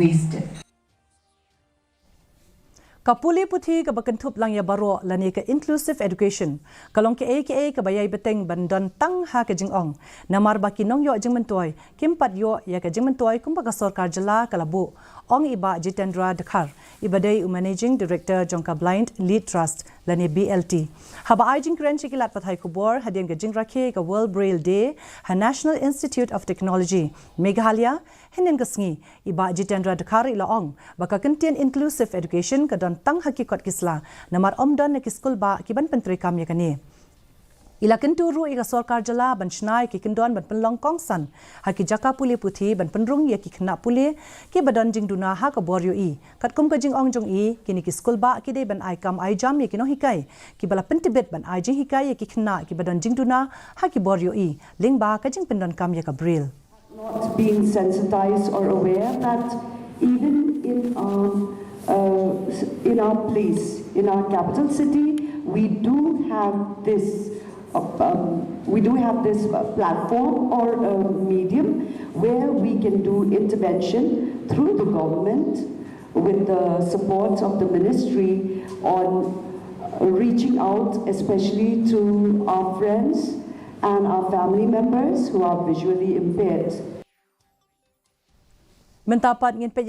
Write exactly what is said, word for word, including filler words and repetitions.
wasted. Ka pule puthi kaba kynthup lang ïa baroh lane ka inclusive education ka long kaei kaei kaba ïai bteng ban don tang ha ka jingong, namar ba ki nongïoh jingmyntoi kim pat ïoh ïa ka jingmyntoi kumba ka sorkar jylla ka la buh, ong i Bah Jitendra Dkhar, iba dei u Managing Director jong ka Blind Lead Trust lane B L T, haba ai jingkren sha ki lad pathai khubor hadien ka jingrakhe ka World Braille Day ha National Institute of Technology, Meghalaya, hynnin ka sngi. I Bah Jitendra Dkhar i la ong ba ka kyntien inclusive education ka don tang ha ki kot ki sla, namar ym don na ki skul bah ki ban pyntreikam ïa kane. I la kyntu ruh ïa ka sorkar jylla ban shna ïa ki kyndon ban pynlong kongsan ha ki jaka pule puthi ban pynrung ïa ki khynnah pule kiba don jingduna ha ka bor ïohi. Katkum ka jingong jong i, kine ki skul bah ki dei ban ai kam ai jam ïa ki nonghikai kiba la pyntbit ban ai jinghikai ïa ki khynnah kiba don jingduna ha ki bor ïohi lyngba ka jingpyndonkam ïa ka Braille. Not being sensitized or aware that even in our uh, in our place, in our capital city, we do have this uh, um, we do have this uh, platform or a medium where we can do intervention through the government with the support of the ministry on reaching out, especially to our friends and our family members who are visually impaired. Mynta pat ngin peit ïa